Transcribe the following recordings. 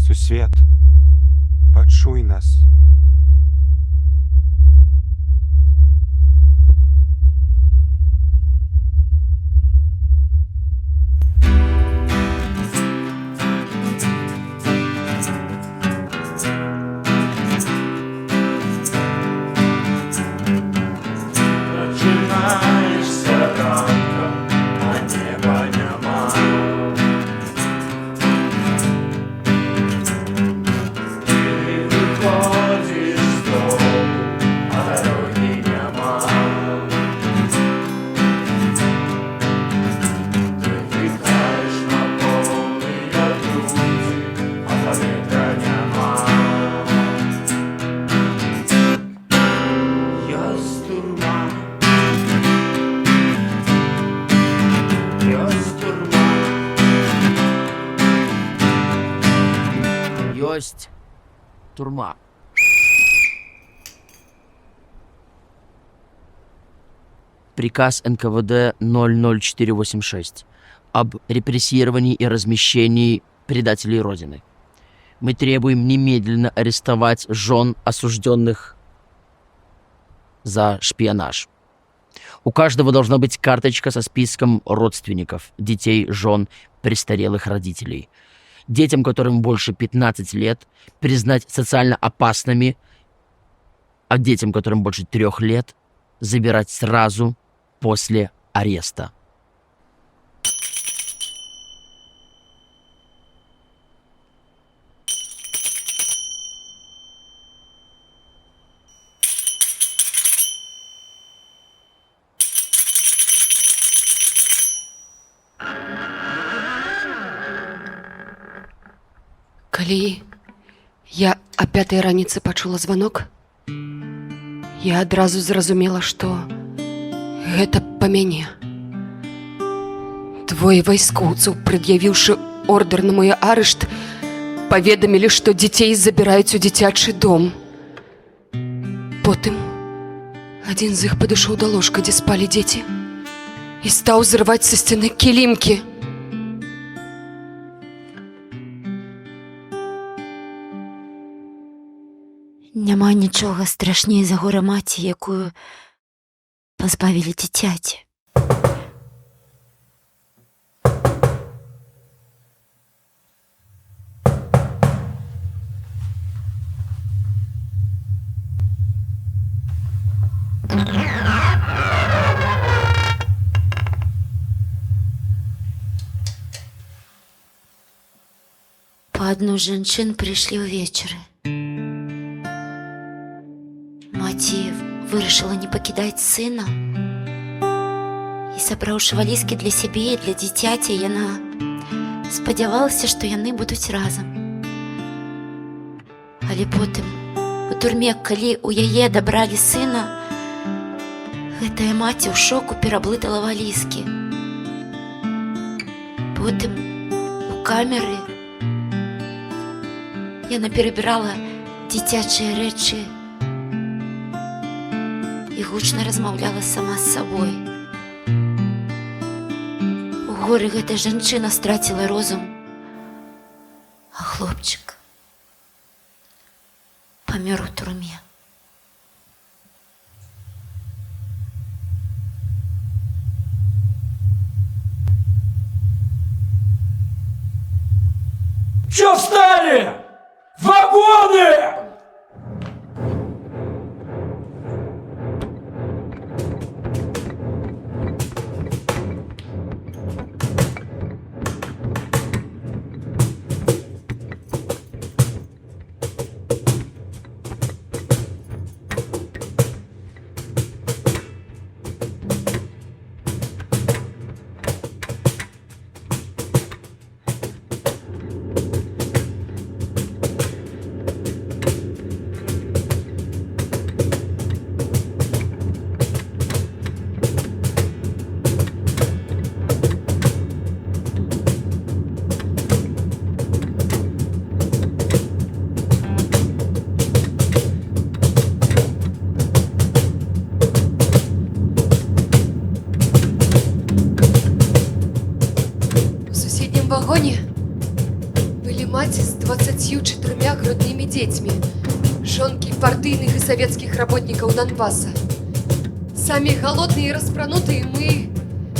Сусвет, пачуй нас. Начинаешься ранком, а неба няма. Ты выходзіш з дому, а дарогі няма. Ты дыхаеш на поўныя грудзі, а паветра няма. Ёсць турма. Ёсць турма. Ёсць турма. Приказ НКВД 00486 об репрессировании и размещении предателей Родины. Мы требуем немедленно арестовать жен осужденных за шпионаж. У каждого должна быть карточка со списком родственников, детей, жен, престарелых родителей. Детям, которым больше 15 лет, признать социально опасными, а детям, которым больше 3 лет, забирать сразу после ареста. Калі я а 5-й раніцы пачула званок, я адразу зразумела, што гэта па мяне. Двое вайскоўцаў, прад'явіўшы ордэр на мой арышт, паведамілі, што дзяцей забіраюць у дзіцячы дом. Потым адзін з іх падышоў да ложка, дзе спалі дзеці, і стаў зрываць са сцены кілімкі. Няма нічога страшней за гора маці, якую пазбавілі дзіцяці. Па адну з жанчын прыйшлі ўвечары. Маці вырашыла не пакідаць сына. І, сабраўшы валізкі для сябе і для дзіцяці, яна спадзявалася, што яны будуць разам. Але потым у турме, калі ў яе адабралі сына, гэтая маці ў шоку пераблытала валізкі. Потым у камеры яна перабірала дзіцячыя рэчы і гучна размаўляла сама з сабой. У горы гэтая жанчына страціла розум, а хлопчык памёр у турме. Чё встали? Вагоны! У суседнім вагоне былі Маці з 24 груднымі дзецьмі, жонкі партыйных і савецкіх работнікаў Донбаса. Самі галодныя і распранутыя, мы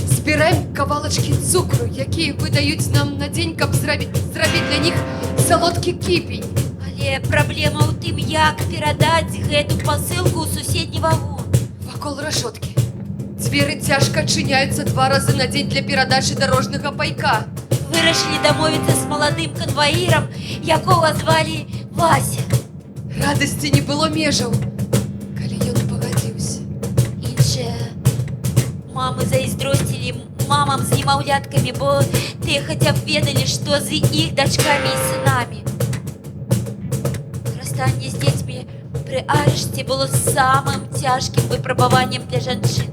збіраем кавалачкі цукру, якія выдаюць нам на дзень, каб зрабіць для них салодкі кіпень. Але праблема ў тым, як перадаць гэту пасылку ў суседні вагон. Вакол рашоткі. Дзверы цяжка адчыняюцца два разы на дзень для перадачы дарожнага пайка. Вырашылі дамовіцца з маладым канваірам, якога звалі Вася. Радасці не было межаў, калі ён пагадзіўся. Іншыя мамы зайздросцілі мамам з немаўляткамі, бо тыя хаця б ведалі, што з іх дачкамі і сынамі. Расстанне з дзецьмі пры арышце было самым цяжкім выпрабаваннем для жанчын.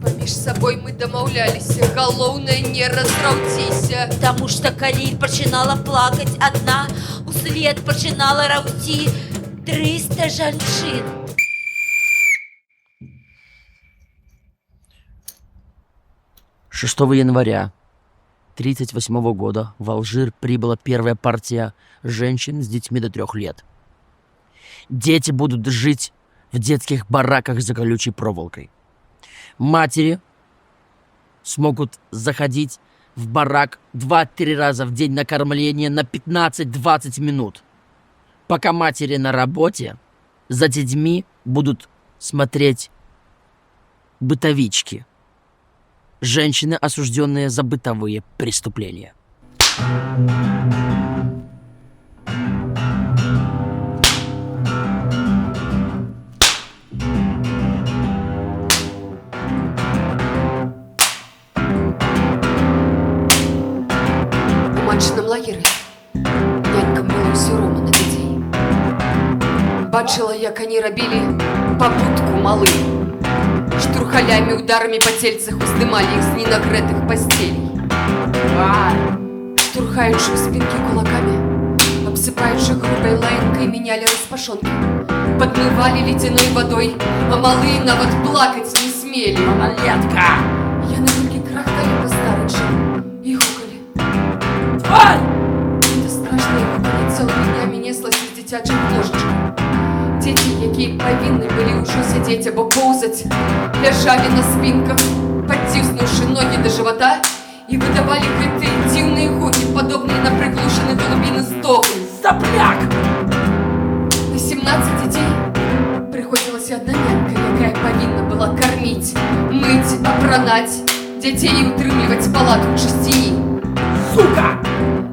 Паміж сабой мы дамаўляліся, галоўнае, не разраўціся. Таму што калі пачынала плакаць адна, услед пачынала раўці 300 жанчын. 6 января 1938 года в Алжир прибыла первая партия женщин с детьми до 3 лет. Дети будут жить в детских бараках за колючей проволокой. Матери смогут заходить в барак 2-3 раза в день на кормление на 15-20 минут. Пока матери на работе, за детьми будут смотреть бытовички. Женщины, осужденные за бытовые преступления. У матчыным лагеры нянькам было ўсё роўна на дзяцей. Бачыла, як они рабілі пабудку малым. Штурхалямі, ударамі па цельцах уздымалі іх з ненагрэтых пасцелей. Штурхаючы ў спінкі кулакамі, абсыпаючы грубай лаянкай, мянялі распашонкі. Падмывалі ледзяной вадой, а малыя нават плакаць не смелі. Малолетка! Яны толькі крахталі па-старэчы і гукалі. Тварь! Гэта страшнае гуканне цэлымі днямі неслася з дзіцячых ложачкаў. Дзеці, якія павінны былі ўжо сядзець або поўзаць, ляжалі на спінках, падціснуўшы ногі да жывата, і выдавалі гэтыя дзіўныя гукі, падобныя на прыглушаны галубіны стогн. Сопляк! На 17 дзяцей прыходзілася адна нянька, якая павінна была карміць, мыць, апранаць дзяцей і ўтрымліваць палату ў чысціні. Сука!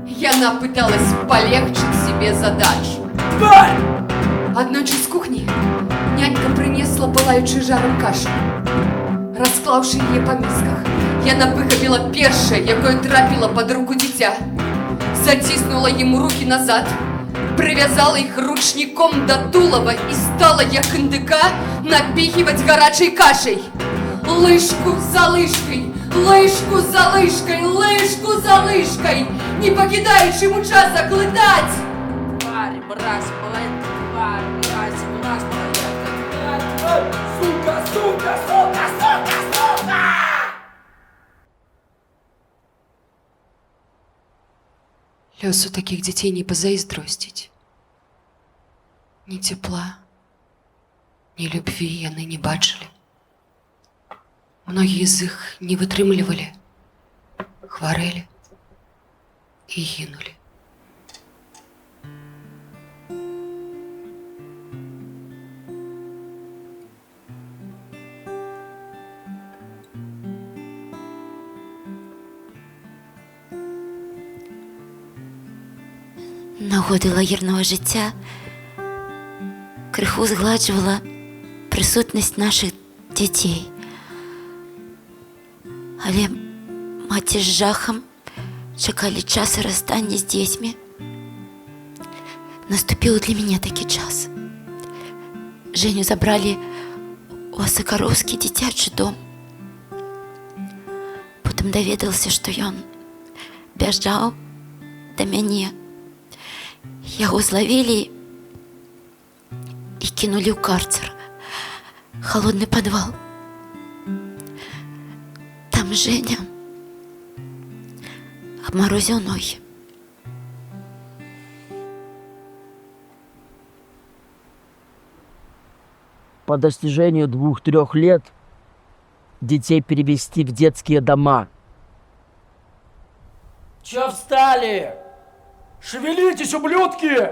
Яна пыталась палегчыць себе задачу. Тварь! Аднойчы з кухні нянька прынесла палаючы жарам кашу. Расклаўшы яе па місках, яна выхапіла першае, якое трапіла пад руку дзіця. Заціснула яму рукі назад, прывязала іх ручніком да тулава і стала, як індыка, напіхіваць гарачай кашай. Лыжку за лыжкай, лыжку за лыжкай, лыжку за лыжкай, не пакідаючы яму часа глытаць. Тварь, мразь, малолетка, тварь, мразь, мразь, малолетка, тварь, тварь, сука, сука, сука, сука, сука! Лёсу такіх дзяцей не пазайздросціць. Ні цепла, ні любві яны не бачылі. Многія з іх не вытрымлівалі, хварэлі і гінулі. Нагоды лагернага жыцця крыху згладжвала прысутнасць нашых дзяцей. Але маці з жахам чакалі часа расстання з дзецьмі. Наступіў для мяне такі час. Жэню забралі у Асакароўскі дзіцячы дом. Потым даведалася, што ён бяжаў да мяне. Яго злавілі і кінулі ў карцер, холодны падвал. Там Женя абмарозіў ногі. По достижению 2-3 лет детей перевести в детские дома. Чё встали? Шевелитесь, ублюдки!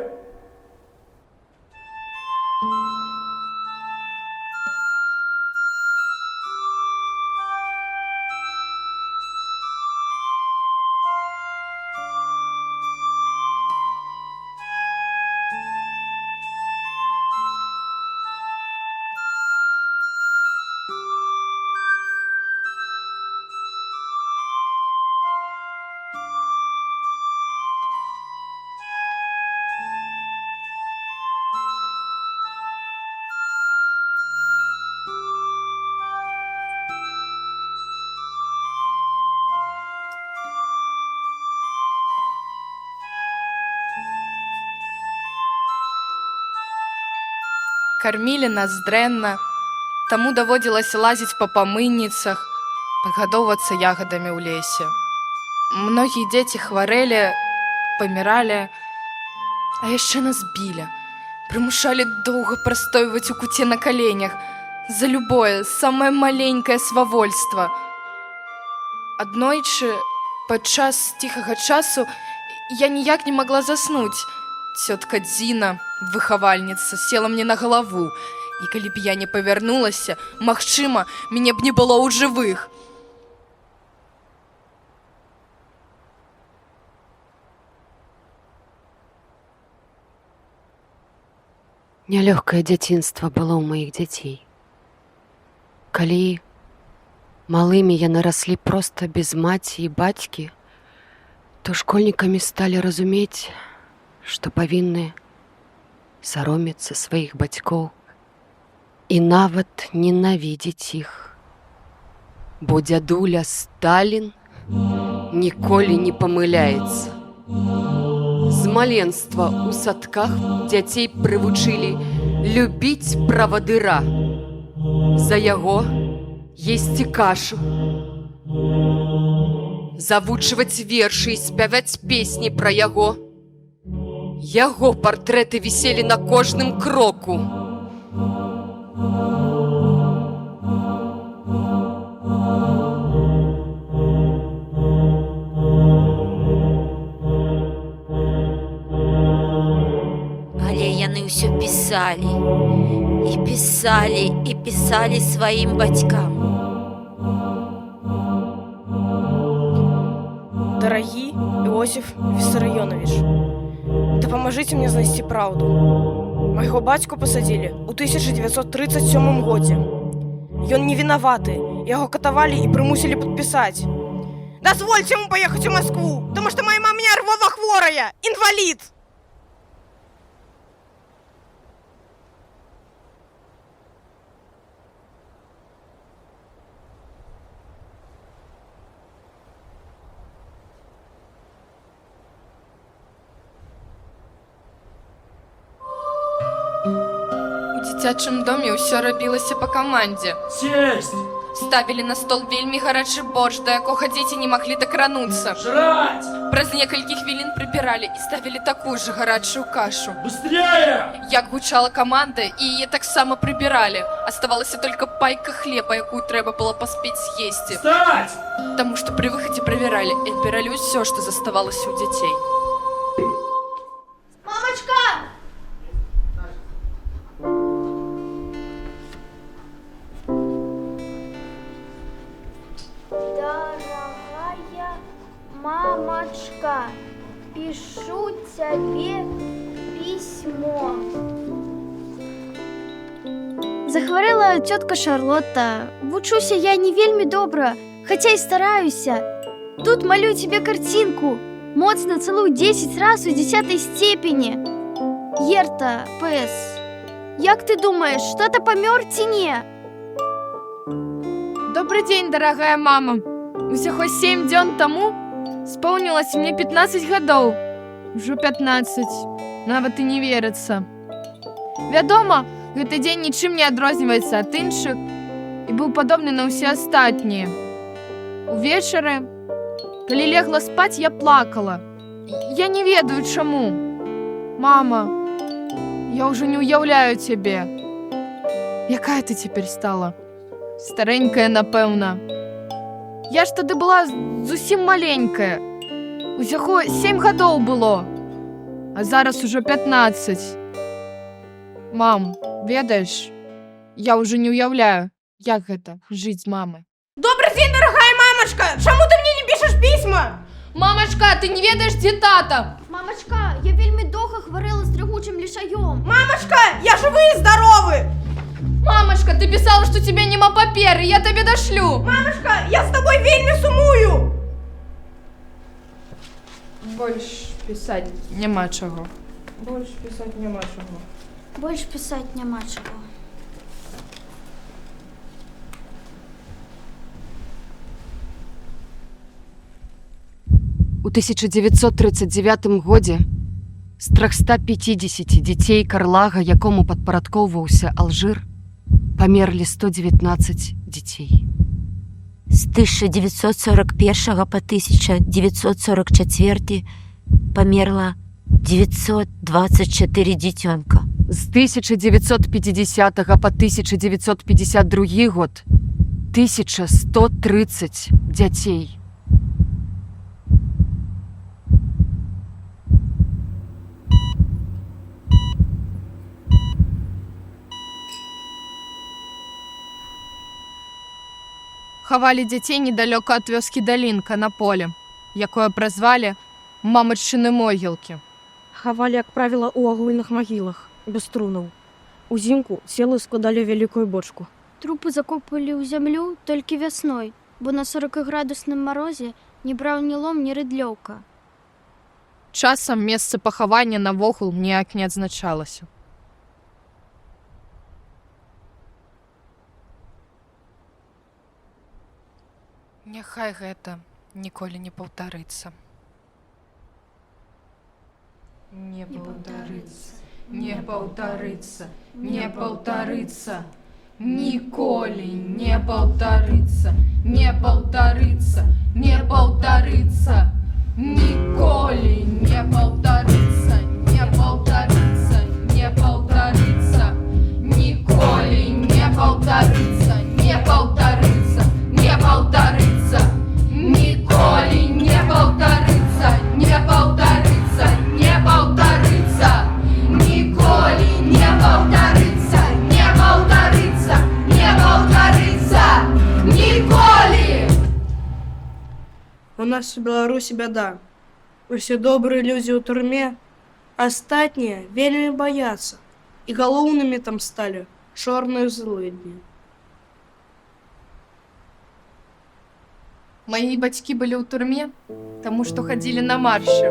Кармілі нас дрэнна, таму даводзілася лазіць па памыйніцах, падгадоўвацца ягадамі ў лесе. Многія дзеці хварэлі, паміралі, а яшчэ нас білі, прымушалі доўга прастойваць у куце на каленях за любое, самае маленькае свавольства. Аднойчы, падчас ціхага часу, я ніяк не магла заснуць. Цётка Дзіна, выхавальніца, села мне на галаву, і калі б я не павярнулася, магчыма, мяне б не было ў жывых. Нялёгкае дзяцінства было ў маіх дзяцей. Калі малымі яны раслі проста без маці і бацькі, то школьнікамі сталі разумець, што павінны саромецца сваіх бацькоў і нават ненавідзець іх. Бо дзядуля Сталін ніколі не памыляецца. З маленства ў садках дзяцей прывучылі любіць правадыра, за яго есці кашу, завучваць вершы і спяваць песні пра яго. Яго партрэты віселі на кожным кроку. Але яны ўсё пісалі і пісалі і пісалі сваім бацькам. Дарагі Іосиф Віссарыёнавіч, дапамажыце мне знайсці праўду. Майго бацьку пасадзілі ў 1937 годзе. Ён не вінаваты, яго катавалі і прымусілі падпісаць. Дазвольце яму паехаць у Маскву, таму што моя мама нервова хворая, інвалід. У дзіцячым доме ўсё рабілася па камандзе. Сесть! Ставілі на стол вельмі гарачы боршч, да якога дзеці не маглі дакрануцца. Жрать! Праз некалькі хвілін прыбіралі і ставілі такую ж гарачую кашу. Быстрее! Як гучала каманда, і яе таксама прыбіралі. Аставалася только пайка хлеба, якую трэба было паспець з'есці. Встать! Таму што пры выхадзе правяралі і адбіралі ўсё, што заставалася ў дзяцей. Мамочка! Дорогая мамочка, пишу тебе письмо. Захварэла цётка Шарлотта. Вучуся я не вельмі добра, хаця і стараюся. Тут малюю тебе картинку. Моцна целую 10 раз у 10 степени. Герта, П.С. Як ты думаешь, тата памёр ці не? Добрый день, дорогая мама. Усяго 7 дзён таму споўнілася мне 15 гадоў. Ужо 15. Нават і не верыцца. Вядома, гэты дзень нічым не адрозніваецца ад іншых і быў падобны на ўсе астатнія. Увечары, калі легла спаць, я плакала. Я не ведаю, чаму. Мама, я ўжо не ўяўляю цябе. Якая ты цяпер стала? Старэнькая, напэўна. Я ж тады была зусім маленькая. Усяго 7 гадоў было. А зараз ужо 15. Мам, ведаеш, я ўжо не ўяўляю, як гэта жыць з мамай. Добрый день, дорогая мамочка! Чаму ты мне не пишешь письма? Мамачка, ты не ведаеш, дзе тата? Мамачка, я вельмі доўга хварэла з трыгучым лішаём. Мамочка, я живы и здоровы! Мамачка, ты пісала, што тебе няма паперы, я табе дашлю. Мамочка, я с тобой вельмі сумую! Больш пісаць няма чаго. Больш писать няма чаго. Больш пісаць няма чаго. У 1939 годзе з 350 дзяцей Карлага, якому падпарадкоўваўся Алжыр, памерлі 119 дзяцей. З 1941 по 1944 памерла 924 дзіцёнка. З 1950 по 1952 год 1130 дзяцей. Хавалі дзяцей недалёка ад вёскі Далінка на поле, якое празвалі мамаччыны могілкі. Хавалі, як правіла, у агульных магілах, без трунаў. Узімку целы складалі ў вялікую бочку. Трупы закопвалі ў зямлю толькі вясной, бо на 40-градусным марозе не браў ні лом, ні рыдлёўка. Часам месца пахавання наогул ніяк не адзначалася. Няхай гэта ніколі не паўтарыцца. Не паўтарыцца, не паўтарыцца, не паўтарыцца. Ніколі не паўтарыцца, не паўтарыцца, не паўтарыцца. Ніколі не паўтарыцца, не паўтарыцца, не паўтарыцца. Ніколі не паўтарыцца, не паўтарыцца, не паўтарыцца. Ніколі не паўтарыцца, не паўтарыцца, не паўтарыцца. Ніколі не паўтарыцца, не паўтарыцца, не паўтарыцца. Ніколі! У нас у Беларусі бяда. Усе добрыя людзі ў турме, астатнія вельмі баяцца. І галоўнымі там сталі чорныя злыдні. Мои бацькі былі ў турме, таму што хадзілі на маршы.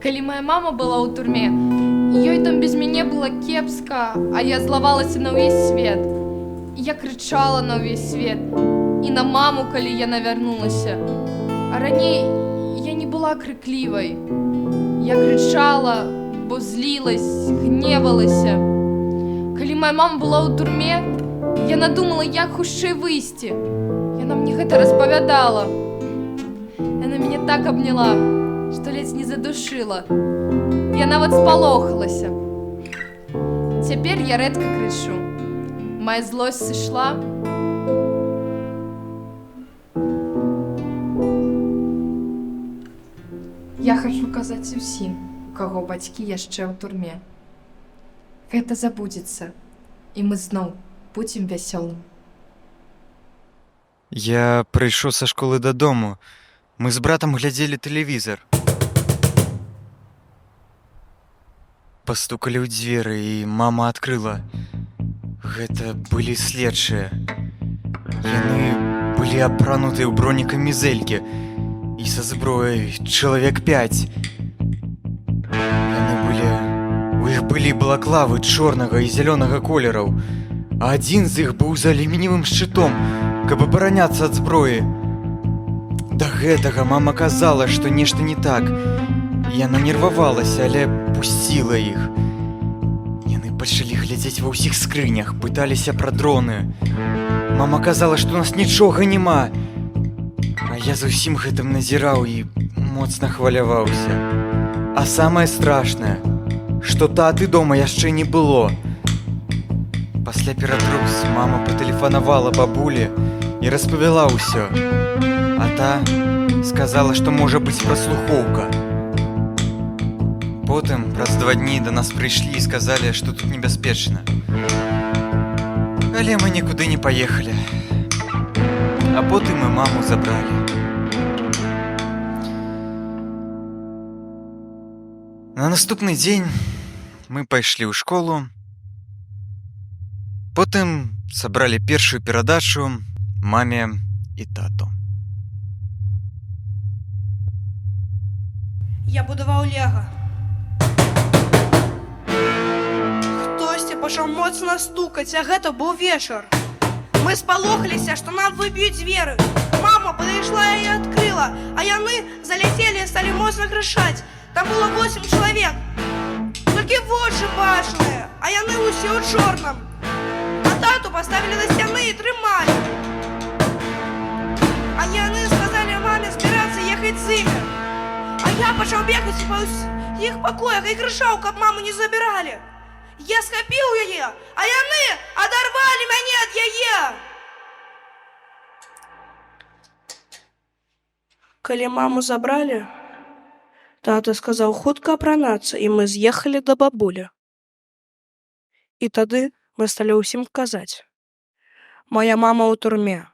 Калі моя мама была ў турме, ёй там без мяне было кепска, а я злавалася на ўвесь свет. Я крычала на ўвесь свет і на маму, калі яна вярнулася. А раней я не была крыклівай. Я крычала, бо злілась, гневалася. Калі моя мама была ў турме, яна думала, як хутчэй выйсці. Яна мне гэта распавядала. Яна мяне так абняла, што ледзь не задушыла. Я нават спалохалася. Цяпер я рэдка крычу. Мая злосць сышла. Я хачу казаць усім, у каго бацькі яшчэ ў турме. Гэта забудзецца, і мы зноў будзем вясёлым. Я прыйшоў са школы дадому. Мы з братам глядзелі тэлевізор. Пастукалі ў дзверы, і мама адкрыла. Гэта былі следчыя. Яны былі апранутыя ў бронекамізэлькі і са зброяй, чалавек 5. Яны былі... У іх былі балаклавы чорнага і зялёнага колераў, а адзін з іх быў з алюмініевым шчытом, каб абараняцца ад зброі. Да гэтага мама казала, што нешта не так. Яна нервавалася, але пусціла іх. Яны пачалі глядзець ва ўсіх скрынях, пыталіся пра дроны. Мама казала, што у нас нічога няма. А я за ўсім гэтым назіраў і моцна хваляваўся. А самае страшнае, што таты дома яшчэ не было. Пасля ператрус мама патэлефанавала бабулі і распавяла ўсё. А та сказала, што можа быць праслухоўка. Потым праз 2 дні да нас прыйшлі і сказалі, што тут небяспечна. Але мы нікуды не паехалі. А потым і маму забралі. На наступны дзень мы пайшлі ў школу. Потым сабралі першую перадачу маме і тату. Я будаваў лего. Хтосьці пачаў моцна стукаць, а гэта быў вечар. Мы спалохаліся, што нам выб'юць дзверы. Мама падышла і адкрыла, а яны заляцелі і сталі моцна крычаць. Там было 8 чалавек. Толькі вочы бачныя, а яны ўсе ў чорным. А тату паставілі на сцяны і трымалі. А яны сказалі маме збірацца ехаць з імі. А я пачаў бегаць па іх пакоях і крычаў, каб маму не забіралі. Я схапіў яе, а яны адарвалі мяне ад яе. Калі маму забралі, тата сказаў хутка апранацца, і мы з'ехалі да бабулі. І тады мы сталі ўсім казаць: Мая мама ў турме.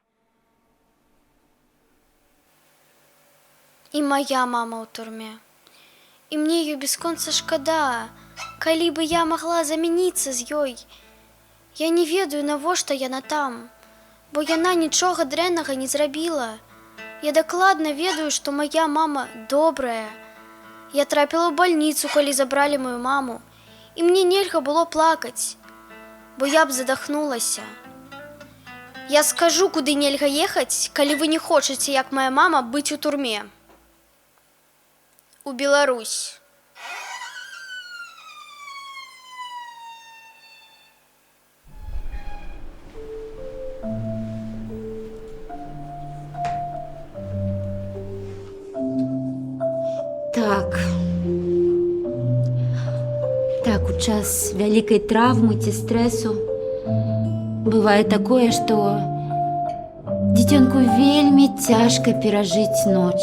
І мая мама ў турме. І мне ее бясконца шкада. Калі бы я магла замяніцца з ёй. Я не ведаю, навошта яна там, бо яна нічога дрэннага не зрабіла. Я дакладна ведаю, што мая мама добрая. Я трапіла ў бальніцу, калі забралі маю маму, і мне нельга было плакаць, бо я б задохнулася. Я скажу, куды нельга ехаць, калі вы не хочаце, як мая мама, быць у турме. У Беларусь. Так. Так, у час вялікай травмы ці стрэсу бывае такое, што дзіцёнку вельмі цяжка перажыць ноч.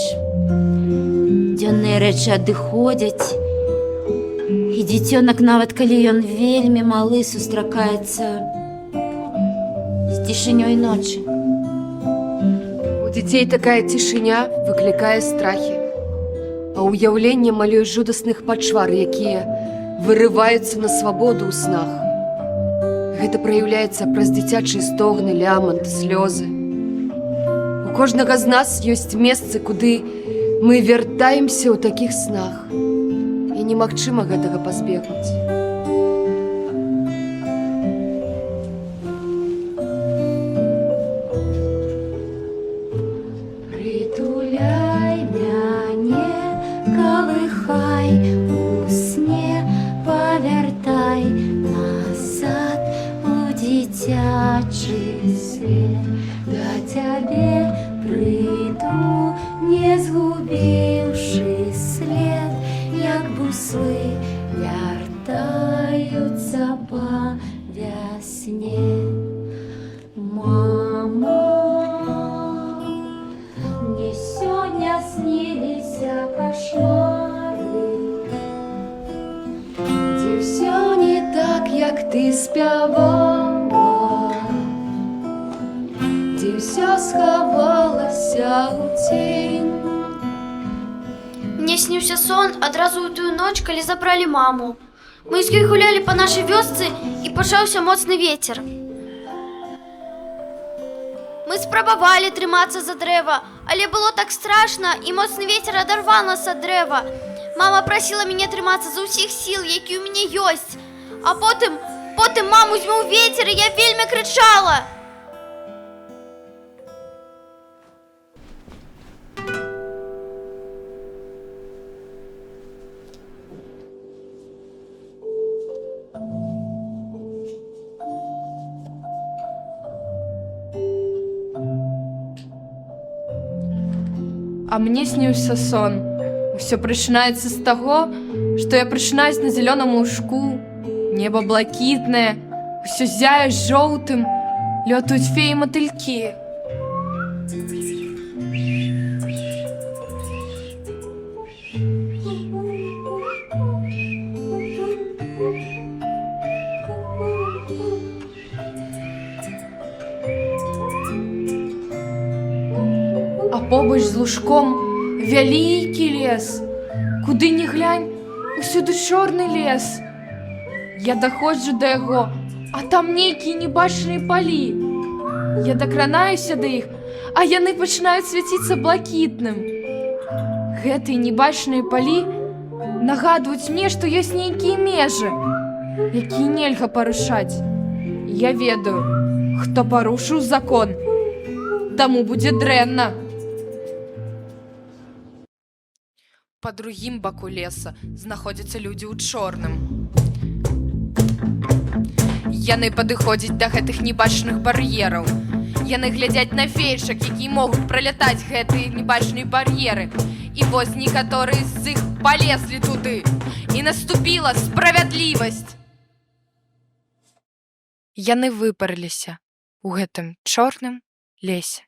Дзённыя рэчы адыходзяць, і дзіцёнак, нават калі ён вельмі малы, сустракаецца з цішынёй ночы. У дзяцей такая цішыня выклікае страхі. А ўяўленне малюе жудасных пачвар, якія вырываюцца на свабоду ў снах. Гэта праяўляецца праз дзіцячыя стогны, лямант, слёзы. У кожнага з нас ёсць месцы, куды мы вяртаемся ў такіх снах. І немагчыма гэтага пазбегнуць. Прытуляй мяне, калыхай у сне, павяртай назад у дзіцячы свет. Да цябе прыйду, не згубіўшы след, як буслы вяртаюцца па вясне. Мама, мне сёння сніліся кашмары. Дзе ўсё не так, як ты спявала, дзе ўсё схавалася ў цень. Мне сніўся сон адразу ў тую ноч, калі забралі маму. Мы з ёй гулялі па нашай вёсцы, і пачаўся моцны ветер. Мы спрабавалі трымацца за дрэва, але было так страшна, і моцны ветер адарваў нас ад дрэва. Мама прасіла мяне трымацца з усіх сіл, які ў мяне ёсць. А потым маму змыў ветер, і я вельмі крычала. А мне сніўся сон. Усё пачынаецца з таго, што я прачынаюсь на зялёным лужку, неба блакітнае, Усё зяе жоўтым, лётаюць феі матылькі. А побач з лужком вялікі лес. Куды ні глянь, усюды чорны лес. Я даходжу да яго, а там нейкія небачныя палі. Я дакранаюся да іх, а яны пачынаюць свяціцца блакітным. Гэтыя небачныя палі нагадваюць мне, што ёсць нейкія межы, якія нельга парушаць. Я ведаю, хто парушыў закон, таму будзе дрэнна. Па другім баку леса знаходзяцца людзі ў чорным. Яны падыходзяць да гэтых небачных бар'ераў. Яны глядзяць на феечак, якія могуць пралятаць гэтыя небачныя бар'еры. І вось некаторыя з іх палезлі туды. І наступіла справядлівасць. Яны выпарыліся ў гэтым чорным лесе.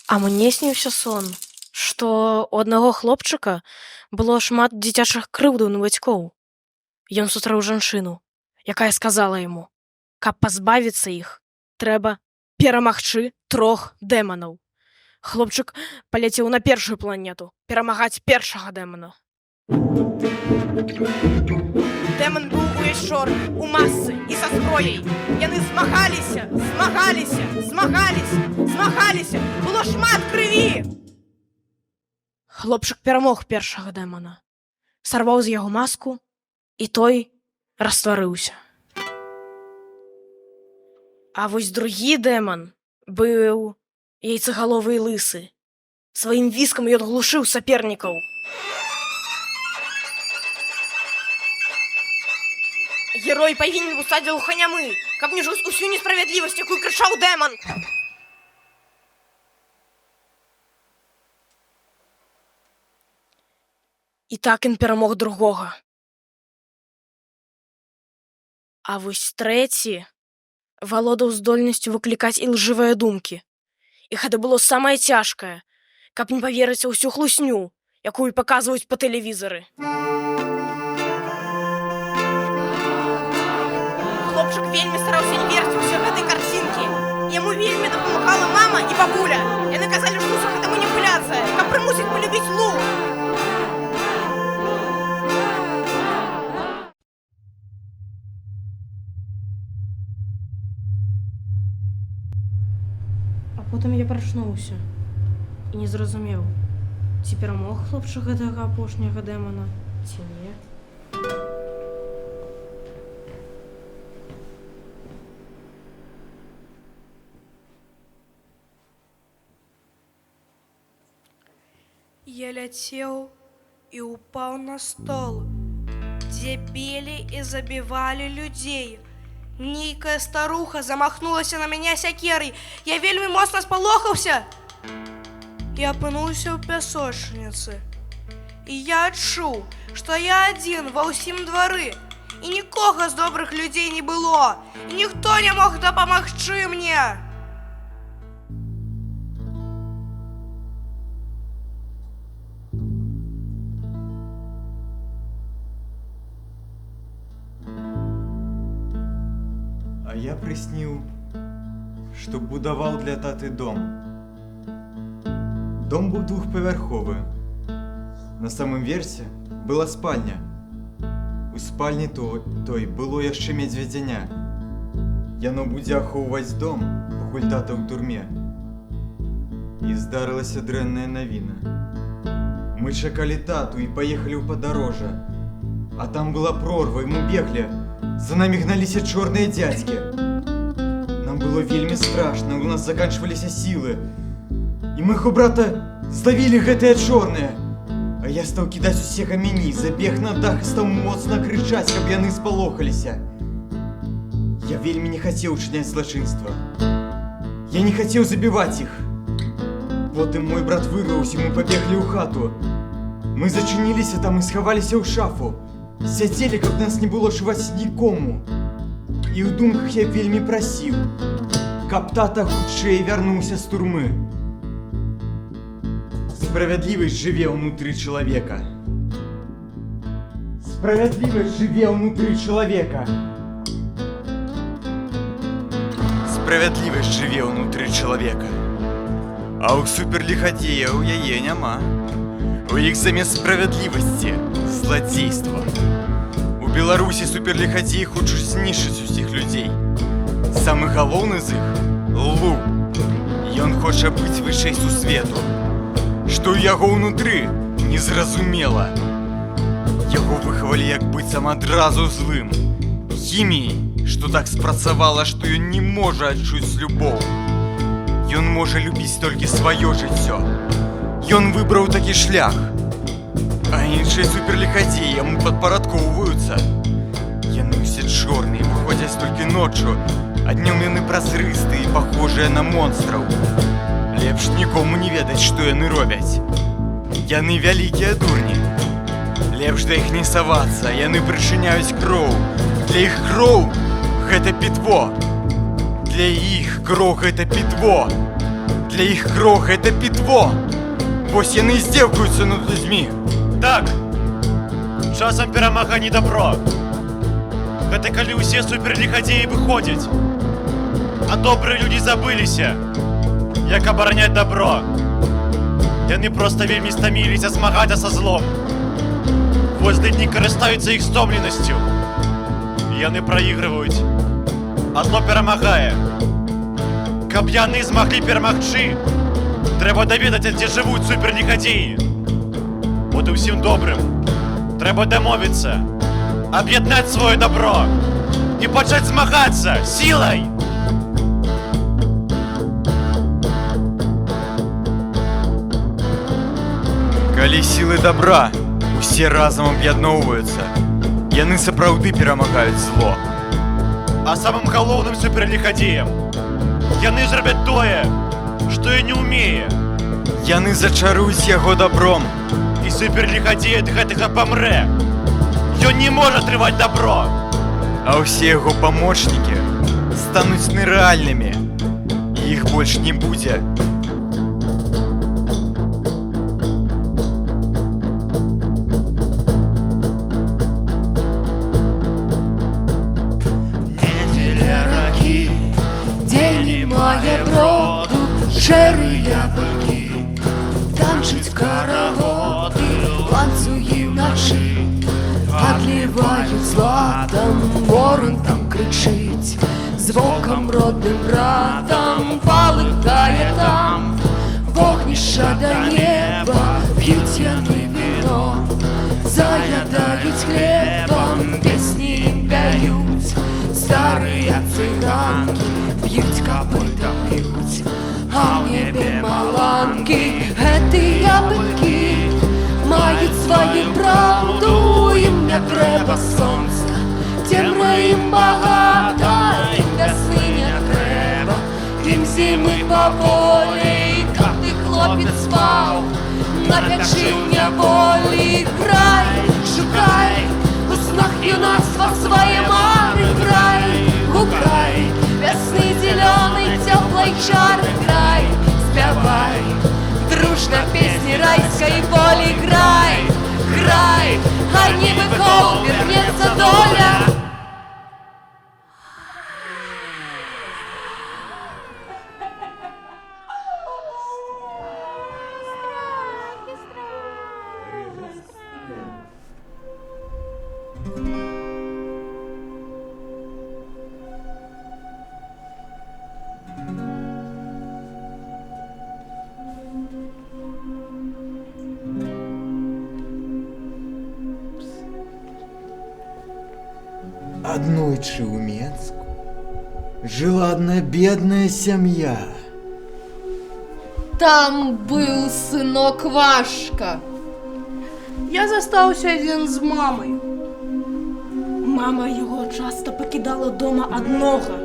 А мне сніўся сон, што ў аднаго хлопчыка было шмат дзіцячых крыўдаў на бацькоў. Ён сустрэў жанчыну, якая сказала яму: каб пазбавіцца іх, трэба перамагчы трох дэманаў. Хлопчык паляцеў на першую планету перамагаць першага дэмана. Дэман быў увесь чорны, у масцы і са зброяй. Яны змагаліся, змагаліся, змагаліся, змагаліся. Было шмат крыві. Хлопчык перамог першага дэмана, сарваў з яго маску, і той растварыўся. А вось другі дэман быў яйцегаловы і лысы. Сваім віскам ён глушыў сапернікаў. Герой павінен быў стаць глуханямы, каб не чуць усю несправядлівасць, якую крычаў дэман. І так ён перамог другога. А вось трэці валодаў здольнасцю выклікаць ілжывыя думкі. І гэта было самае цяжкае, каб не паверыць ва ўсю хлусню, якую паказваюць па тэлевізары. Хлопчык вельмі стараўся не верыць у ўсе гэтай карцінкі. Яму вельмі дапамагала мама і бабуля. Яны казалі, што ўсё гэта маніпуляцыя, каб прымусіць палюбіць лук. А потым я прачнуўся і не зразумеў, ці перамог хлопчык гэтага апошняга дэмана, ці не. Я ляцеў і ўпаў на стол, дзе білі і забівалі людзей. Нейкая старуха замахнулася на мяне сякерай. Я вельмі моцна спалохаўся і апынуўся ў пясочніцы. І я адчуў, што я адзін ва ўсім двары, і нікога з добрых людзей не было, і ніхто не мог дапамагчы мне. А я прысніў, што будаваў для таты дом. Дом быў двухпавярховы. На самым версе была спальня. У спальні той было яшчэ медзведзяня. Яно будзе ахоўваць дом, пакуль тата ў турме. І здарылася дрэнная навіна. Мы чакалі тату і паехалі ў падарожжа. А там была прорва, і мы беглі. За намі гналіся чорныя дзядзькі. Нам было вельмі страшна, у нас заканчваліся сілы. І майго брата злавілі гэтыя чорныя. А я стаў кідаць усе камяні, забег на дах і стаў моцна крычаць, каб яны спалохаліся. Я вельмі не хацеў учыняць злачынства. Я не хацеў забіваць іх. Потым мой брат вырваўся, мы пабеглі ў хату. Мы зачыніліся там і схаваліся ў шафу. Сядзелі, каб нас не было чуваць нікому. І ў думках я вельмі прасіў, каб тата хутчэй вярнуўся з турмы. Справядлівасць жыве ўнутры чалавека. Справядлівасць жыве ўнутры чалавека. Справядлівасць жыве ўнутры чалавека. А ў суперліхадзеяў яе няма. У іх замест справядлівасці зладзейства. У Беларусі суперліхадзеі хочуць знішчыць усіх людзей. Самы галоўны з іх Лу. Ён хоча быць вышэй сусвету. Што ў яго ўнутры, незразумела. Яго выхавалі як быццам адразу злым. Хіміяй, што так спрацавала, што ён не можа адчуць любоў. Ён можа любіць толькі сваё жыццё. Ён выбраў такі шлях. А іншыя суперліхадзеі яму падпарадкоўваюцца. Яны ўсе чорныя, выходзяць толькі ноччу, а днём яны празрыстыя і пахожыя на монстраў. Лепш нікому не ведаць, што яны робяць. Яны вялікія дурні. Лепш да іх не савацца, яны прычыняюць кроў. Для іх кроў гэта пітво. Для іх кроў гэта пітво. Для іх кроў гэта пітво. Вось яны і здзекуюцца над людзьмі. Так. Часам перамага не дабро. Гэта калі ўсе суперліхадзеі выходзяць. А добрыя людзі забыліся, як абараняць дабро. Яны проста вельмі стаміліся змагацца са злом. Вось злыдні карыстаюцца іх стомленасцю. І яны праігрываюць. А зло перамагае. Каб яны змаглі перамагчы, трэба даведацца, дзе жывуць суперліхадзеі. От і ўсім добрым трэба дамовіцца, аб'яднаць сваё дабро і пачаць змагацца сілай. Калі сілы дабра усе разам аб'ядноўваюцца, яны сапраўды перамагаюць зло. А самым галоўным суперліхадзеям яны зробяць тое, што і не ўмее. Яны зачаруюць яго дабром. І суперліхадзей ад гэтага памрэ. Ён не можа трываць дабро. А ўсе яго памочнікі стануць нерэальнымі. І іх больш не будзе. Недзеля ракі, Дзе немае броду, шэрыя быкі, танчаць карагоды, ланцугі ўначы, адліваюць златам, ворон там крычыць, з вокам родным братам палыхае там, вогнішча да неба, п'юць яны віно, заядаюць хлебам, песні ім пяюць, старыя цыганкі б'юць капыта б'юць, а ў небе маланкі, гэтыя быкі маюць сваю праўду, ім не трэба сонца, цемра ім багата, ім вясны не трэба, ім зімы паволей, каб ты, хлопец, спаў на пячы ў няволі, грай, шукай у снах юнацтва свае мары, грай, гукай, вясны зялёнай цёплай чары, грай, спявай, дружна песні райскай волі, грай, грай, хай не быкоў вернецца доля. Аднойчы ў Менску жыла адна бедная сям'я. Там быў сынок важка. Я застаўся адзін з мамай. Мама яго часта пакідала дома аднога.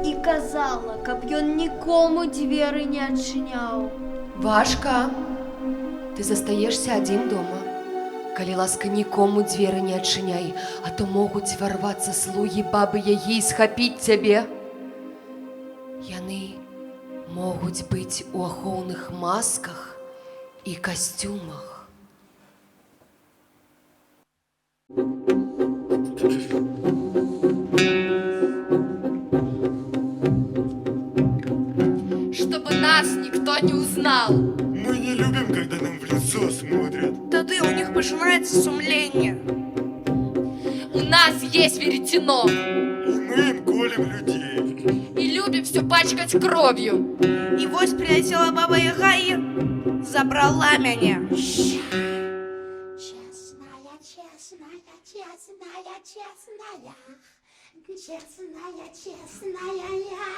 І казала, каб ён нікому дзверы не адчыняў. Важка. Ты застаешся адзін дома. Калі ласка, нікому дзверы не адчыняй, а то могуць варвацца слугі бабы Ягі і схапіць цябе. Яны могуць быць у ахоўных масках і касцюмах. Чтобы нас никто не узнал. Мы не любим, когда нам в лицо смотрят. Тады ў них пачынаецца сумленне. У нас есть веретено. И мы им колем людей. И любим все пачкать кровью. І вось прилетела баба Яга і забрала мяне. Честная, честная, честная, честная. Честная, честная я.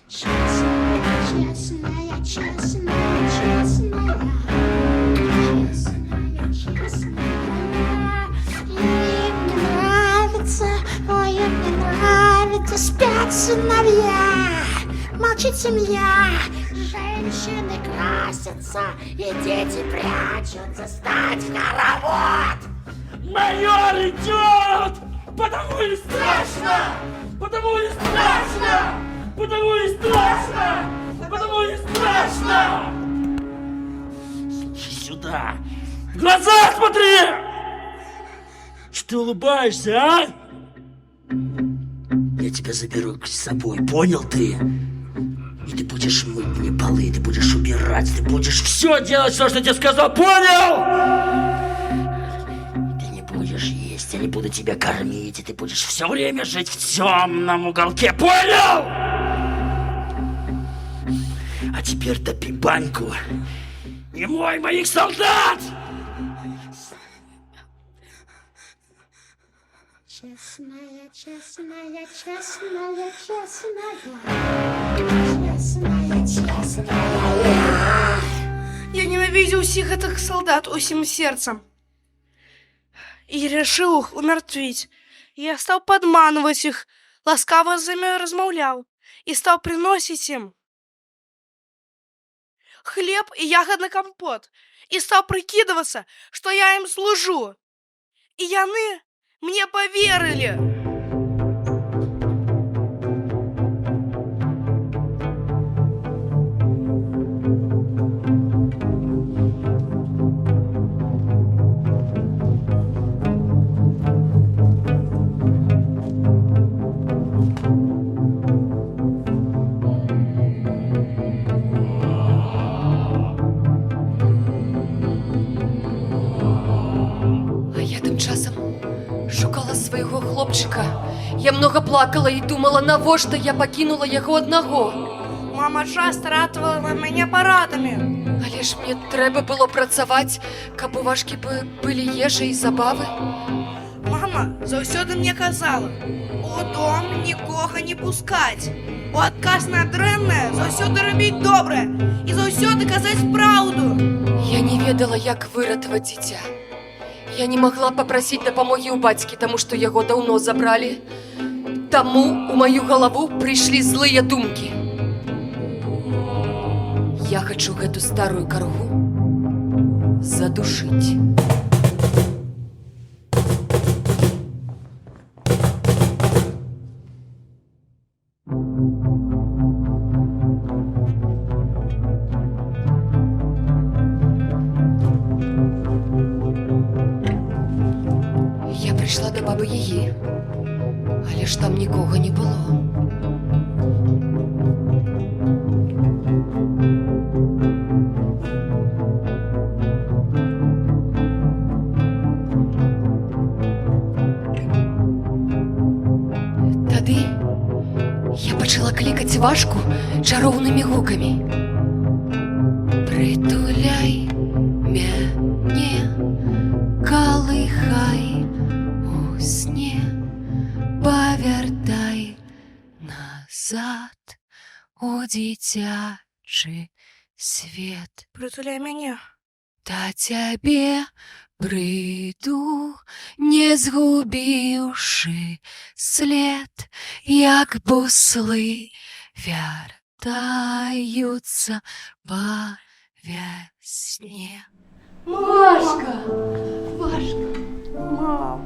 Честная, честная, честная, честная. Честная, честная я. И мне нравится, ой, мне нравится, спят сыновья. Молчит семья, женщины красятся, и дети прячутся стать в хоровод. Майор идет! Потому и страшно! Потому и страшно! Потому и страшно! Потому и страшно! Слушай сюда! В глаза смотри! Что ты улыбаешься, а? Я тебя заберу с собой, понял ты? И ты будешь мыть мне полы, ты будешь убирать, ты будешь все делать, все, что я тебе сказал, понял? Ты не будешь есть, я не буду тебя кормить, и ты будешь все время жить в темном уголке, понял? А теперь топи баньку и мой моих солдат! Честная, честная, честная, честная. Честная, честная я. Я ненавідзеў усіх гэтых салдат усім сэрцам. І рашыў іх умяртвіць. Я стаў падманваць іх, ласкава з імі размаўляў і стаў прыносіць ім хлеб і ягадны кампот і стаў прыкідвацца, што я ім служу. І яны мне паверылі. А я тым часам шукала свайго хлопчыка. Я многа плакала і думала, навошта я пакінула яго аднаго. Мама часта ратавала мяне парадамі. Але ж мне трэба было працаваць, каб у Вашкі былі ежа і забавы. Мама заўсёды мне казала: у дом нікога не пускаць. У адказ на дрэннае заўсёды рабіць добрае і заўсёды казаць праўду. Я не ведала, як выратаваць дзіця. Я не магла папрасіць дапамогі ў бацькі, таму што яго даўно забралі. Таму у маю галаву прыйшлі злыя думкі. Я хачу гэту старую каргу задушыць. Я прыйшла да бабы Ягі, але ж там нікога не было. Тады я пачала клікаць Вашку чароўнымі гукамі. Прытуляй мяне, калыхай у сне, павяртай назад у дзіцячы свет. Прытуляй мяне, Да цябе прыйду, не згубіўшы след, як буслы вяртаюцца па вясне. Важка, важка. Мам.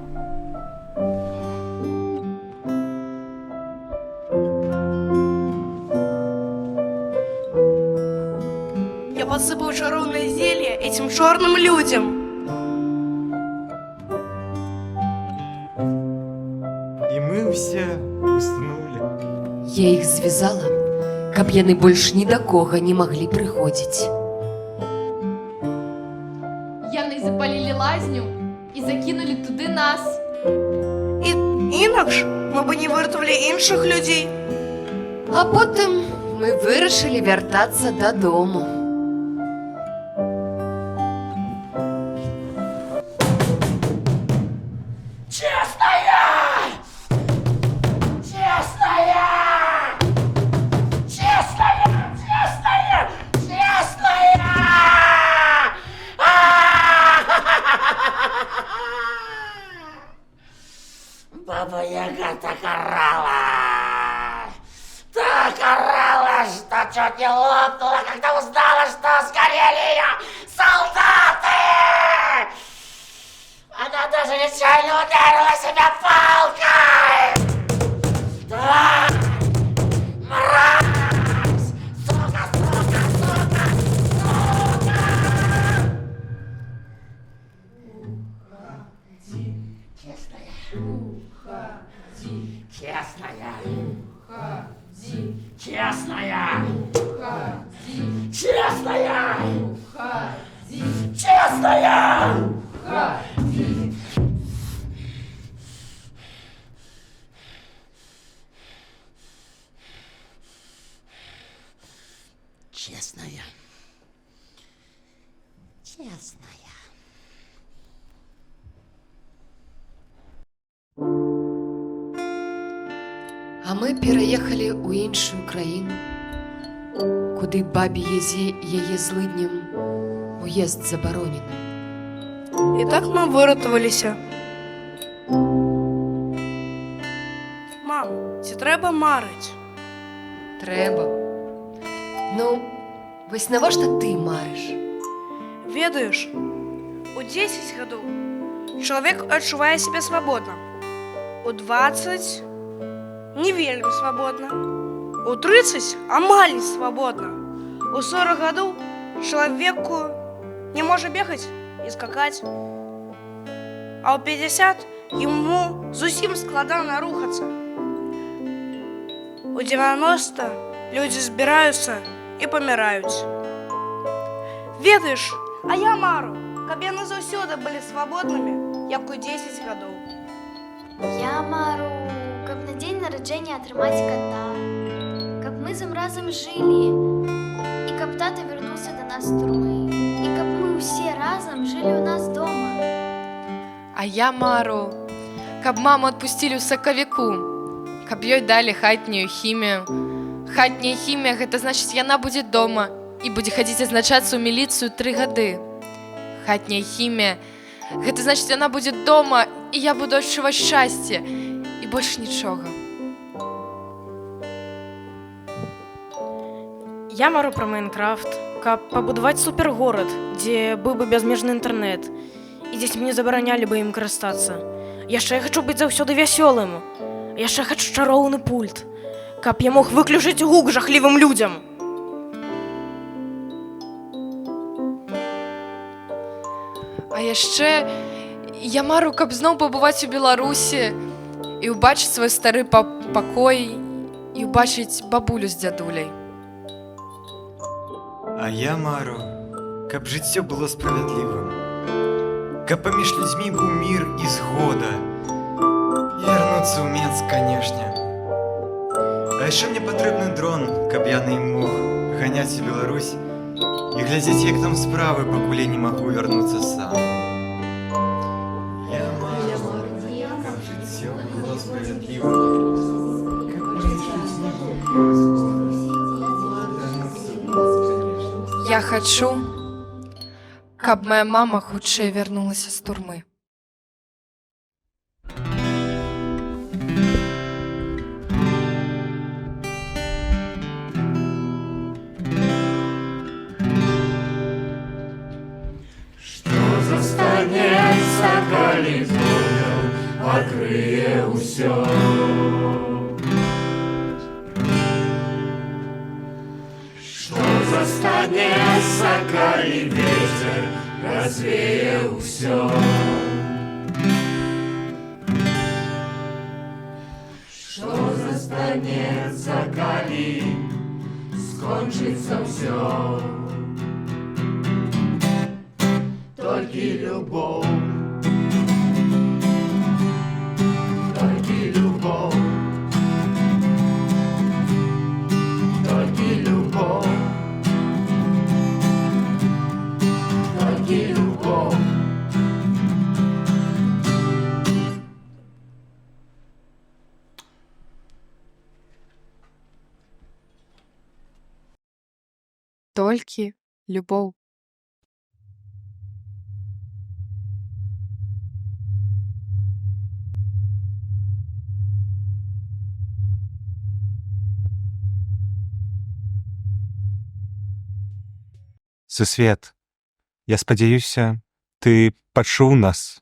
Я подсыпал чароўнае зелье этим черным людям. І мы ўсе уснули. Я іх звязала, каб яны больш ні да кога не маглі прыходзіць. Яны запалілі лазню і закінулі туды нас. І інакш мы бы не выратавалі іншых людзей. А потым мы вырашылі вяртацца дадому. Честная! Честная! Честная! Честная! Честная! Баба Яга так орала! Так орала, что чуть не лопнула, когда узнала, что сгорели ее солдаты! Она даже нечаянно ударила себя палкой! Тварь! Мразь! Сука, сука, сука! Сука! Честная. Уходи. Честная. Уходи. Честная. Уходи. Честная. Уходи. Честная. Уходи. Честная. Честная. А мы пераехалі ў іншую краіну, куды бабе Язе і яе злыдням уезд забаронены. І так мы выратаваліся. Мам, ці трэба марыць? Трэба. Ну, вось навошта ты марыш? Ведаеш, у 10 гадоў чалавек адчувае сябе свабодна. У 20 не вельмі свабодна. У 30 амаль не свабодна. У 40 гадоў чалавеку не можа бегаць і скакаць. А ў 50 яму зусім складана рухацца. У 90 людзі збіраюцца і паміраюць. Ведаеш, а я мару, каб яны заўсёды былі свабоднымі, як у 10 гадоў. Я мару, каб на дзень нараджэння атрымаць кота, каб мы з ім разам жылі, і каб тата вярнуўся да нас з турмы, і каб мы ўсе разам жылі ў нас дома. А я мару, каб маму адпусцілі ў сакавіку, каб ёй далі хатнюю хімію. Хатняя хімія — гэта значыць, яна будзе дома і будзе хадзіць адзначацца ў міліцыю 3 гады. Хатняя хімія — гэта значыць, яна будзе дома, і я буду адчуваць шчасце і больш нічога. Я мару пра Майнкрафт, каб пабудаваць супергорад, дзе быў бы бязмежны інтэрнэт і дзецям не забаранялі бы ім карыстацца. Яшчэ я хачу быць заўсёды вясёлым. Яшчэ хачу чароўны пульт, каб я мог выключыць гук жахлівым людзям. А яшчэ я мару, каб зноў пабываць у Беларусі і ўбачыць свой стары пакой і ўбачыць бабулю з дзядуляй. А я мару, каб жыццё было справядлівым, каб паміж людзьмі быў мір і згода. І вярнуцца ў Менск, канешне. А яшчэ мне патрэбны дрон, каб я на ім мог ганяць у Беларусь і глядзець, як там справы, пакуль я не магу вярнуцца сам. Я мару, каб жыццё было справядлівым, каб паміж людзьмі быў мір і згода. І вярнуцца ў Менск, канешне. Я хачу Каб моя мама хутчэй вярнулася з турмы. Што застанецца, калі попел пакрые ўсё? Што застанецца, калі вецер развее ўсё? Што застанецца, калі скончыцца ўсё? Толькі любоў, толькі любоў, толькі любоў, толькі любоў. Толькі любоў. Сусвет, я спадзяюся, ты пачуў нас.